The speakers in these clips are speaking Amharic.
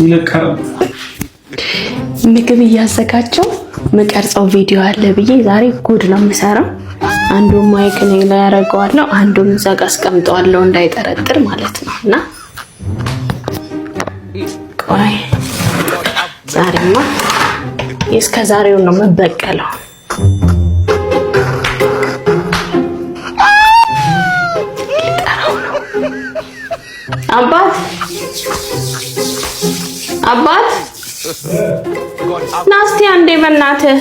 ይለቀራል። ምግብ እያዘጋጀው ምቀርጸው ቪዲዮ አለ ብዬ ዛሬ ጉድ ነው የምሰራው። አንዱ mic እኔ ላይ ያደርገዋለሁ፣ አንዱን እዛ ጋር አስቀምጠዋለሁ እንዳይጠረጥር ማለት ነው። እና ቆይ ዛሬማ እስከ ዛሬው ነው የምበቀለው። ልጠራው ነው። አባት አባት ና እስቲ አንዴ በእናትህ።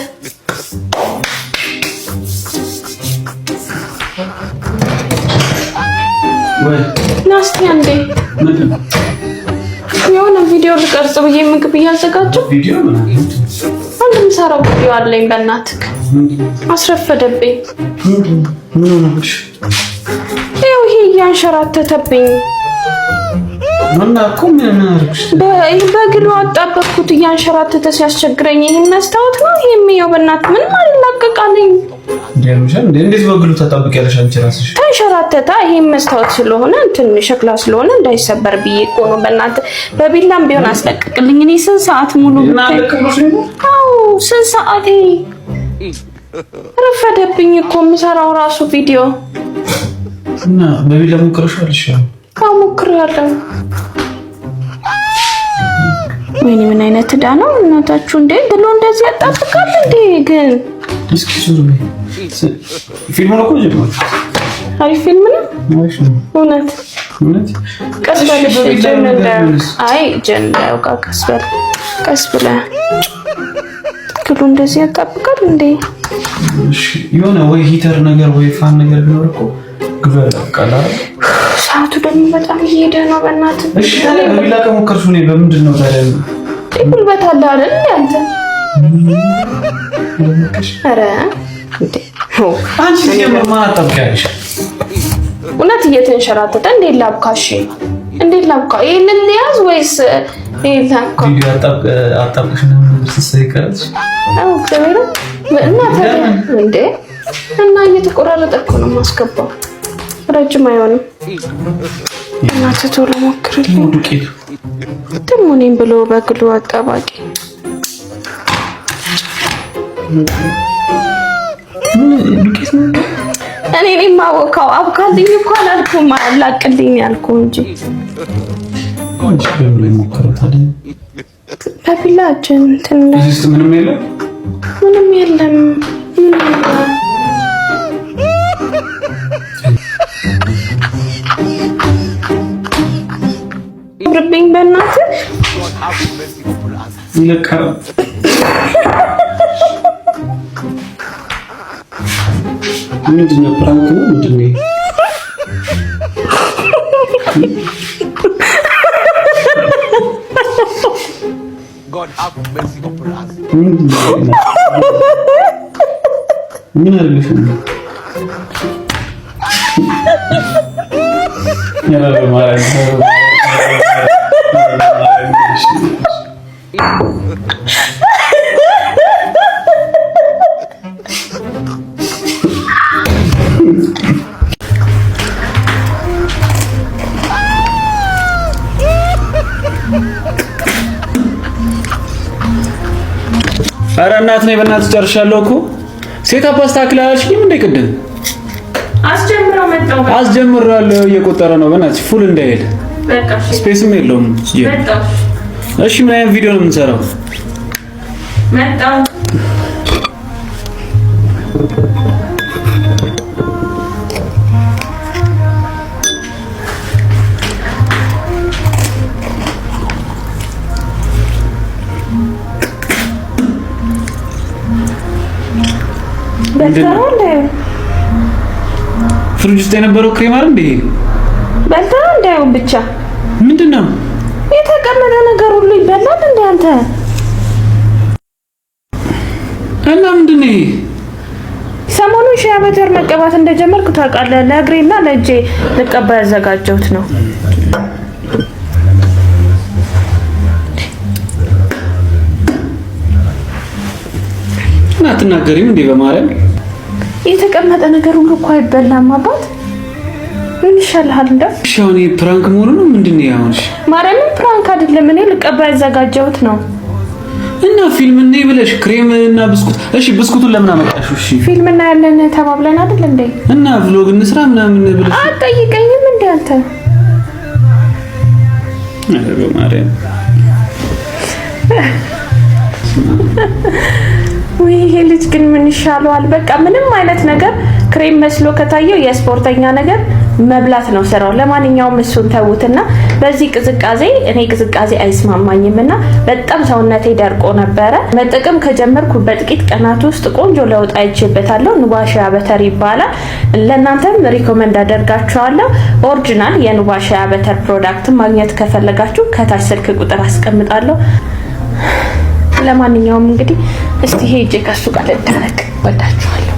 ና እስቲ አንዴ፣ የሆነ ቪዲዮ ልቀርጽ ብዬ ምግብ እያዘጋጀሁ አንድ የምሰራው ቪዲዮ አለኝ። በእናትህ አስረፈደብኝ። ይኸው ይሄ እያንሸራተተብኝ በግሉ አጣበቅኩት። እያንሸራተተ ሲያስቸግረኝ ይህን መስታወት ነው ይሄ የሚየው። በእናትህ ምንም አልላቀቃለኝ። እንዴት በግሉ ታጣብቂያለሽ አንቺ ራስሽ? ተንሸራተታ። ይሄን መስታወት ስለሆነ እንትን ሸክላ ስለሆነ እንዳይሰበር ብዬ እኮ ነው። በእናትህ በቢላም ቢሆን አስለቅቅልኝ። እኔ ስንት ሰዓት ሙሉ፣ አዎ ስንት ሰዓት ረፈደብኝ እኮ የምሰራው ራሱ ቪዲዮ። እና በቢላ ሞክረሽዋል? እሺ። አዎ ሞክሬያለሁ። ወይኔ ምን አይነት ዕዳ ነው እናታችሁ! እንዴ ብሎ እንደዚህ ያጣብቃል እንዴ? ግን እስኪ ዙር በይ። ፊልሙን እኮ ጀምሯል። አሪፍ ፊልም ነው እውነት። እውነት። ቀስ በል እሺ፣ እጅህን አይ እጅህን እንዳያውቃ ቀስ በል፣ ቀስ ብለህ። ግሉ እንደዚህ ያጣብቃል እንዴ? እሺ የሆነ ወይ heater ነገር ወይ fan ነገር ቢኖር እኮ ግሉ ያጣብቃል አይደል? ሰዓቱ ደግሞ በጣም እየሄደ ነው። በእናትህ። እሺ ታዲያ በቢላ ከሞከርሽው እኔ በምንድን ነው ታዲያ? ጉልበት አለ አይደል አንተ? ኧረ እንዴ! አንቺ ሲጀምር ማን አጣብቂያለሽ? እውነት እየተንሸራተተ እንዴት ላብካ? እሺ እንዴት ላብካ? ይሄንን ልያዝ ወይስ ይሄን ላብካ? ቪዲዮ አጣብቅሽ ምናምን ነገር ስትሰሪ ቀረጽሽ? አዎ እግዚአብሔር እና ታዲያ እንዴ እና እየተቆራረጠ እኮ ነው የማስገባው። ረጅም አይሆንም። እናትህ ቶሎ ሞክርልኝ። ዱቄቱ ደግሞ እኔም ብሎ በግሉ አጣባቂ። ዱቄት ነው። እኔ እኔ የማወካው አብካልኝ እኮ አላልኩም፣ አላቅልኝ ያልኩ እንጂ። አንቺ በምን ላይ ሞከረው ታዲያ? በቢላ እጅን እንትን ላይ። እዚህ ውስጥ ምንም የለም። ምንም የለም። ምን የለም። ብርብኝ በእናትህ። ይለቀራል። ምንድን ነው? Prank ነው? ምንድን ነው? ይሄ? ምንድን ነው? ምን አድርገሽ ነው? ኧረ በማርያም፣ ኧረ በማርያም። ኧረ እናት ነኝ፣ በእናትህ ጨርሻለሁ እኮ። Setup አስተካክል አላልሽኝም እንደ ቅድም? አስጀምረው መጣሁ። አስጀምሬዋለሁ፣ እየቆጠረ ነው። በእናትሽ full እንዳይል። በቃ እሺ። Space ም የለውም። መጣሁ። እሺ ምን አይነት ቪዲዮ ነው የምንሰራው? መጣሁ። በልተኸው እንደ ፍሪጅ ውስጥ የነበረው ክሬም አይደል እንዴ? በልተኸው እንዳይሆን ብቻ። ምንድን ነው? የተቀመጠ ነገር ሁሉ ይበላል እንደ አንተ? እና ምንድን ነው ይሄ? ሰሞኑን shea butter መቀባት እንደጀመርኩ ታውቃለህ። ለእግሬና ለእጄ ልቀባ ያዘጋጀሁት ነው። እና አትናገሪም እንዴ በማርያም? የተቀመጠ ነገር ሁሉ እኮ አይበላም አባት። ምን ይሻልሃል? እንደው እሺ፣ አሁን ይሄ prank መሆኑ ነው ምንድን ነው አሁን? እሺ ማርያምን prank አይደለም። እኔ ልቀባ ያዘጋጀሁት ነው። እና ፊልም እንይ ብለሽ ክሬም እና ብስኩት። እሺ ብስኩቱን ለምን አመጣሽው? እሺ ፊልም እናያለን ተባብለን አይደል እንዴ? እና vlog እንስራ ምናምን ብለሽ አትጠይቀኝም እንዴ አንተ? ኧረ በማርያም። ውይ ይሄ ልጅ ግን ምን ይሻለዋል? በቃ ምንም አይነት ነገር ክሬም መስሎ ከታየው የስፖርተኛ ነገር መብላት ነው ስራው። ለማንኛውም እሱን ተዉትና በዚህ ቅዝቃዜ እኔ ቅዝቃዜ አይስማማኝም እና በጣም ሰውነቴ ደርቆ ነበረ። መጠቀም ከጀመርኩ በጥቂት ቀናት ውስጥ ቆንጆ ለውጥ አይቼበታለሁ። ኑባ shea butter ይባላል። ለእናንተም recommend አደርጋችኋለሁ። Original የኑባ shea butter product ማግኘት ከፈለጋችሁ ከታች ስልክ ቁጥር አስቀምጣለሁ። ለማንኛውም እንግዲህ እስቲ ሄጄ ከሱ ጋር ልዳረቅ። ወዳችኋለሁ።